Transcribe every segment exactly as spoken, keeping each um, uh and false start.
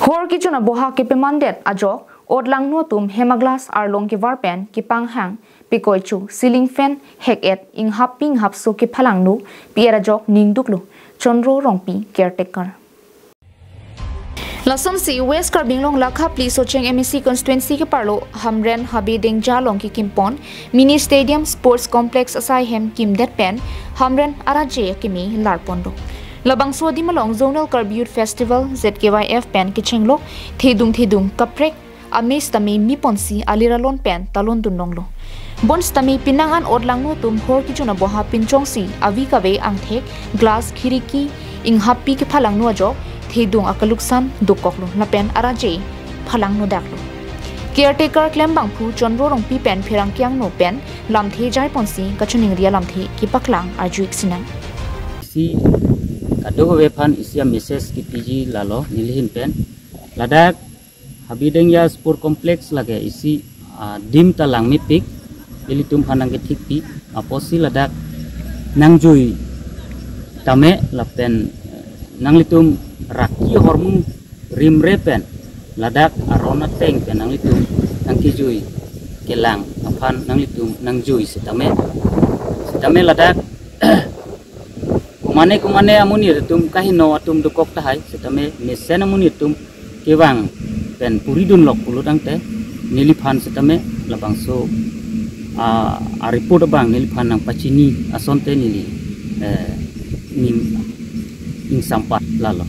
Hor kejun aboha kepemandet ajok, otlangno atum hem a-glass arlong kevar pen kepanghang, pekoi chu, ceiling fan hek-et, inghappi inghapso kephalangno pi-et ajok ningduklo, Chondro Rongpi, caretaker. Lasonsi West Karbi Anglong Lakha Phli Socheng M A C constituency keparlo Hamren Habe Dengja along kekimpon Mini Stadium Sports Complex asai hem kimdet pen Hamren araje akimi larponlo. Labangso adim along Zonal Karbi Youth Festival, Z K Y F, pen kechenglo, thedung thedung kaprek ame sitame meponsi alir alon pen talondun longlo. Bonsitame penang an otlangno atum hor kejun aboha pinchongsi avi kave angthek, glass, khiriki, inghappi kephalangno ajok thedung akaluksan dokoklo lapen araje phalangno daklo. Caretaker klembangphu Chondro Rongpi pen pherangke angno pen lamthe jaiponsi kachiningri alamthe kepaklang arju-ik sinang. Isi kadokave aphan isi a-message kepiji lalo nelihin pen. Ladak Habe Dengja Sport Complex lake isi, ah, adim ta langmepik, ilitum aphan nangkethikpi, apotsi ladak nangjui tame lapen, eh, nanglitum raki ahormu rimre pen ladak aron ateng pen nanglitum nangkejui kelang aphan nanglitum nangjui sitame, sitame ladak kumane kumane amonit atum kaheno atum dokok tahai, sitame mesen amonit atum kevang pen puridun lok pulo tangte neliphan sitame labangso, ah, a-report abang neliphan nangpachini asonte neli, eh, ning ingsampat lalo.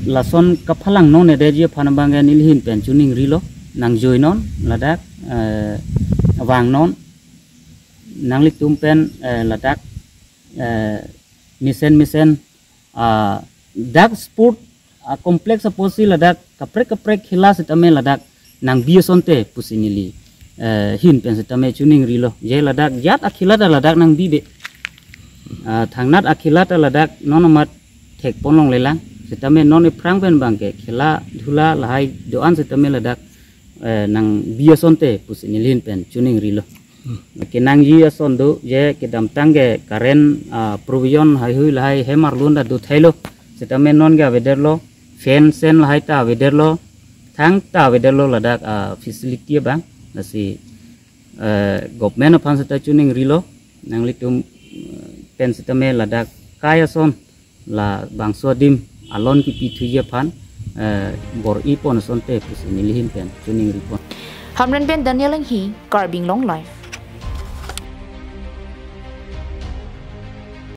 Lason kaphalangno nedeji aphan abangke nelihin pen chiningrilo, nangjuinon ladak, eh, vangnon nanglitum pen, eh, ladak, eh, mesen mesen, ah, dak sport, ah, complex apotsi ladak kaprek kaprek khela sitame ladak nangbi asonte pusi neli, eh, hin pen sitame chiningrilo. Je ladak jat akhela ta ladak nangbibe. Ah, thangnat akhela ta ladak non amat thekpon longlelang. Sitame non ephrang pen abangke khela dhula lahai do-an sitame ladak, eh, nangbi asonte pusi nelihin pen chiningrilo. Kenangji ason do, je kedamtang ke current, ah, provision haihui lahai hem arlun ta do thailo. Sitame non ke avedetlo, fan sen lahai ta avedetlo, thangta avedetlo ladak, ah, facility abang. Lasi, eh, government aphan sita chiningrilo, nanglitum, eh, pen sitame ladak kai ason labangso adim alon kipithuji aphan, eh, bor-ipon asonte pusi nelihin pen chiningripon. Hamren pen Daniel Enghi, Karbi Anglong Live.